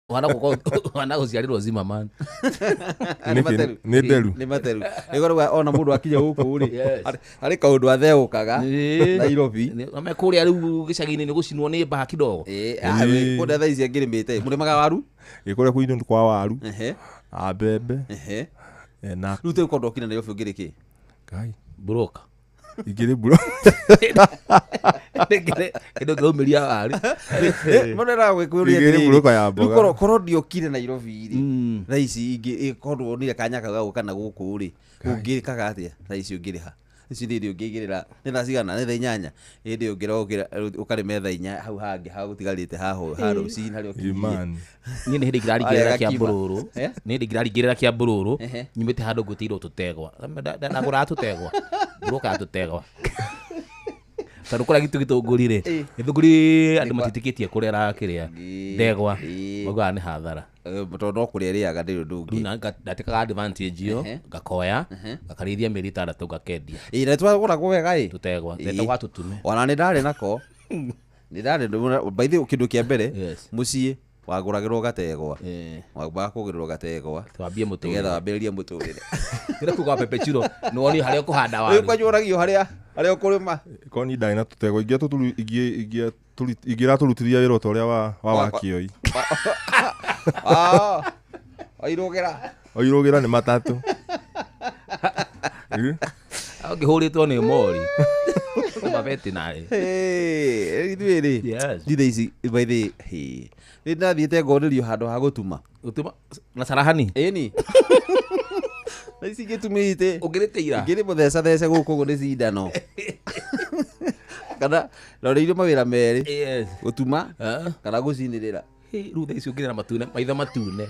Ũhana gũciarĩrwo Zimmerman. Nĩkĩ? Nĩ nderu. Nĩ materu. Nĩgwo ona mũndũ akinya gũkũ rĩ, Yes. harĩ kaũndũ atheũkaga Ĩĩ. Nairobi. Ame kũrĩa rĩu gĩcagi-inĩ nĩ gũcinwo nĩ mbaa kidogo. Ĩĩ, Ĩĩ. kũndĩa thaa ici angĩrĩmĩte mũrĩmaga waru. Ĩ kũrĩa kwitũ nĩ kwa waru, Ehe, a mbembe, ehe. na Rĩu tĩu korwo ndokire Nairobi ũngĩrĩ kĩ? Ngai. Broker. Ingĩrĩ mburo. Kĩndũ kĩraumĩria waru. Mũndũ Ingĩrĩ broker ya mboga. Rĩu korwo ndiokire Nairobi rĩ, Mm. thaa ici ingĩ korwo wonire kanya kau ga gũka na gũkũ rĩ, ũngĩkaga atĩa thaa ici ũngĩrĩha? Ici hĩndĩ ũngĩigĩrĩra nĩ thaa cigana? Nĩ thaa 8. Hĩndĩ ũngĩrokĩra ũkarĩme thaa 4 hau hangĩ hagũtigarĩte haho ha rũcinĩ harĩa ũkinyire. Imani. Niĩ nĩ hĩndĩ ngĩrarigĩrĩra Arĩa kĩa gakima. mbũrũrũ. Eh? Nĩ hĩndĩ ngĩrarigĩrĩra kĩa mbũrũrũ. Ehe. Nyumĩte handũ ngwĩtĩirwo tũtegwa. Ndagũraga tũtegwa. Broker ya tũtegwa. Tondũ kũrĩa gitũ gĩtũngũri rĩ, Ĩ. gĩthũngũri andũ matiĩtĩkĩtie kũrera kĩrĩa Ĩ. ndegwa. Ĩ. Maugaga nĩ hathara. Tondũ no kũrĩa ĩrĩaga ndĩrĩ ũndũ ũngĩ. Rĩu ndatĩkaga advantage ĩyo, Ehe. ngakoya, ngakarĩithia mĩeri 6 ngakendia. Ĩ na twagũragwo wega ĩ. Tũtegwa. Ĩ. Ndetagwa tũtume. Ona nĩ ndarĩ nako. Nĩ ndarĩ by the way kĩndũ kĩa mbere Yes. mũciĩ wagũragĩrwo gategwa. Ĩ. Wambaga kũgũrĩrwo gategwa. Twambie Nĩgetha mũtũrĩre. wambĩrĩrie mũtũrĩre. Kĩrĩa kuga pepechiro, nĩ wonio harĩa ũkũhanda Rĩu waru. kwanja ũragio harĩa harĩa ũkũrĩma. Korwo niĩ ndarĩ na tũtegwa ingĩratũrutithia wĩra ta ũrĩa wa Wakioi. Ah, wairũgĩra. Oirũgĩra nĩ matatũ. Ĩ? Ũngĩhũrĩtwo nĩ mori. Kuma veterinary. Hey, ithuĩ rĩ. Yes. Thitha ici by the hey. Nĩ ndathiĩte ngonĩrio handũ ha gũtuma. Gũtuma na sarahani. Ĩni. Na ici ngĩtumĩte. Ũngĩrĩte ira. Ngĩrĩ mũthecathece gũkũ ũguo nĩ cindano. Kana roreirio mawĩra merĩ. Yes. Gũtuma Ah. kana gũcinĩrĩra. Hĩ, rĩu thaa ici ũngĩrĩ na matune, maitho matune.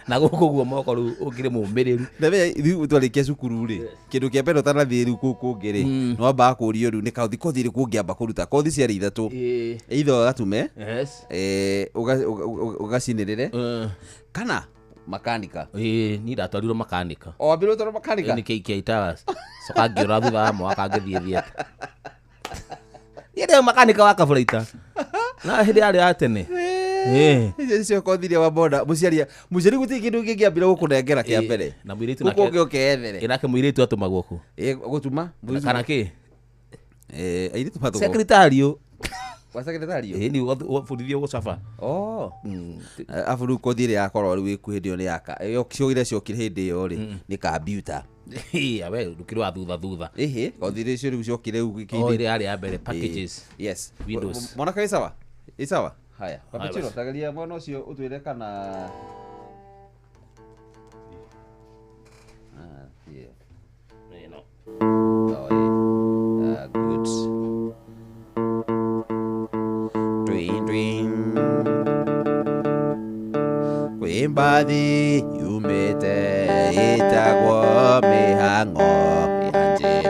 Na gũkũ ũguo moko rĩu ũngĩrĩ mũmĩrĩru. Na we rĩu twarĩkia cukuru rĩ, kĩndũ kĩa mbere ũtanathiĩ rĩu kũu kũngĩ rĩ, nĩ wambaga kũũrio rĩu nĩ kothi kothi ĩrĩkũ ũngĩamba kũruta. Kothi ciarĩ ithatũ. Ĩ. Either ũgatume, Yes. ũgacinĩrĩre Eh, kana makanika. Ĩ, niĩ ndatwarirwo makanika. O wambire ũtwarwo makanika? Nĩ KK Towers. Coka ngĩũra thutha wa mwaka ngĩthiĩ thiete. Niĩ ndĩ makanika wa kaburaita. Na hĩndĩ yarĩ ya tene. Ĩ. Icio nĩcio kothi iria wambona mũciari mũciari gũtirĩ kĩndũ kĩngĩambire gũkũnengera kĩa Ĩ, mbere. na mũirĩtu Gũkũ nake ũngĩ ũkeethere. ĩ, nake mũirĩtu atũmagwo kũ? Ĩ, gũtuma Kana kĩ? Ĩ, airĩtu matũmagwo. Secretary. Gwa secretary? Ĩ, ni ũbundithio gũcaba. Oh. Arabu rĩu kothi ĩrĩa yakorwo rĩu ĩkuhĩ hĩndĩ ĩyo nĩ yaka ĩyo cio iria ciokire hĩndĩ ĩyo rĩ nĩ kambiuta. Ĩ, we ndũkĩrĩ wa thutha thutha. Ĩhĩ, kothi iria icio rĩu ciokire rĩu O kĩndĩ- ĩrĩa yarĩ ya mbere packages. Ĩ, yes. Windows. Mwanake wĩ sawa? Ĩ sawa? Haya. Papachino, basi. tageria mwana ũcio ũtwĩre kana Ah, yeah. Ĩno. Oh, yeah. Ah, good. Twin, twin. Kwĩ mbathi yumĩte ĩtagwo mĩhang'o ya njĩra.